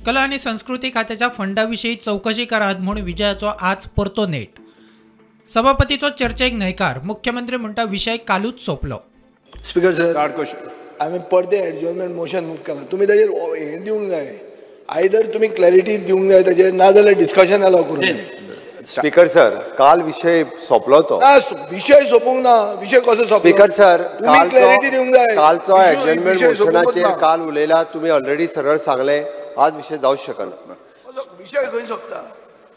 कला आनी संस्कृती खात्याच्या फंडा विशीं चवकशी करात म्हूण विजयाचो आज परतो नेट. सभापतीचो चर्चेक न्हयकार. मुख्यमंत्री म्हणटा विशय कालूच सोंपलो. स्पीकर सर, हांवें परतें एडजॉर्नमेंट मोशन मूव केलां. तुमी ताजेर हें दिवंक जाय, आयदर तुमी क्लॅरिटी दिवंक जाय ताजेर, नाजाल्यार डिस्कशन अलाव करूंक जाय. स्पीकर सर, काल विशय सोंपलो तो. ना, विशय सोंपूंक ना. विशय कसो सोंपलो? स्पीकर सर, तुमी क्लॅरिटी दिवंक जाय. कालचो एडजॉर्नमेंट मोशनाचेर काल उलयला तुमी, ऑलरेडी सरळ सांगलें आज विशय जावंक शकना. विशय खंय सोंपता?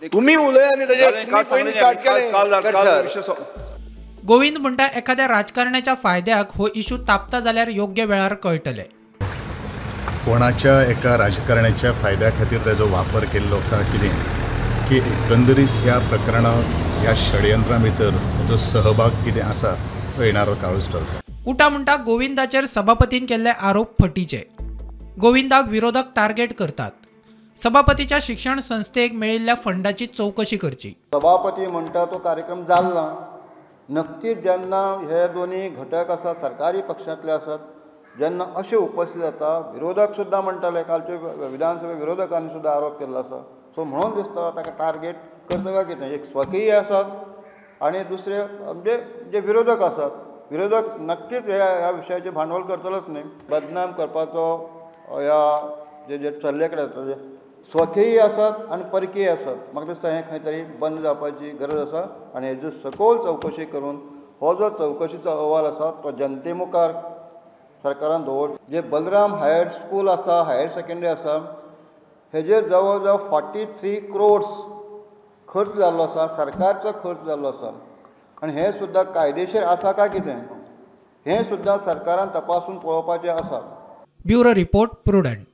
तुमी उलया आनी ताजेर पयलीं स्टार्ट केलें. गोविंद म्हणटा एखाद्या राजकारण्याच्या फायद्याक हो इशू तापता जाल्यार योग्य वेळार कळटले. कोणाच्या एका राजकारण्याच्या फायद्या खातीर ताजो वापर केल्लो काय कितें, की एकंदरीत ह्या प्रकरणात ह्या षडयंत्रा भितर जो सहभाग कितें आसा तो येणारो काळूच ठरता. उटा म्हणटा गोविंदाचेर सभापतीन केल्ले आरोप फटीचे. गोविंदाक विरोधक टार्गेट करतात. सभापतीच्या शिक्षण संस्थेक मेळिल्ल्या फंडाची चवकशी करची. सभापती म्हणटा तो कार्यक्रम जालो ना. नक्कीच जेन्ना हे दोनी घटक आसा सरकारी पक्षांतले आसात, जेन्ना अशें उपस्थित जाता, विरोधक सुद्दां म्हणटाले, कालचे विधानसभे विरोधकांनी सुद्दां आरोप केल्लो आसा. सो म्हणून दिसता ताका टार्गेट करता काय कितें. एक स्वकीय आसात आनी दुसरे म्हणजे जे विरोधक आसात, विरोधक नक्कीच ह्या विशयाचें भांडवल करतलोच न्ही. बदनाम करपाचो ह्या जे जे चल्ले कडेन आसा, स्वकीय आसात आनी परकीय आसात. म्हाका दिसता हें खंय तरी बंद जावपाची गरज आसा आनी हेजो सखोल चवकशी करून हो जो चवकशीचो अहवाल आसा तो जनते मुखार सरकारान दवरचो. जे बलराम हायर स्कूल आसा, हायर सेकेंडरी आसा, हेजेर जवळ जवळ 43 crores खर्च जाल्लो आसा, सरकारचो खर्च जाल्लो आसा आनी हें सुद्दां कायदेशीर आसा काय कितें हें सुद्दां सरकारान तपासून पळोवपाचें आसा. Bureau report, Prudent.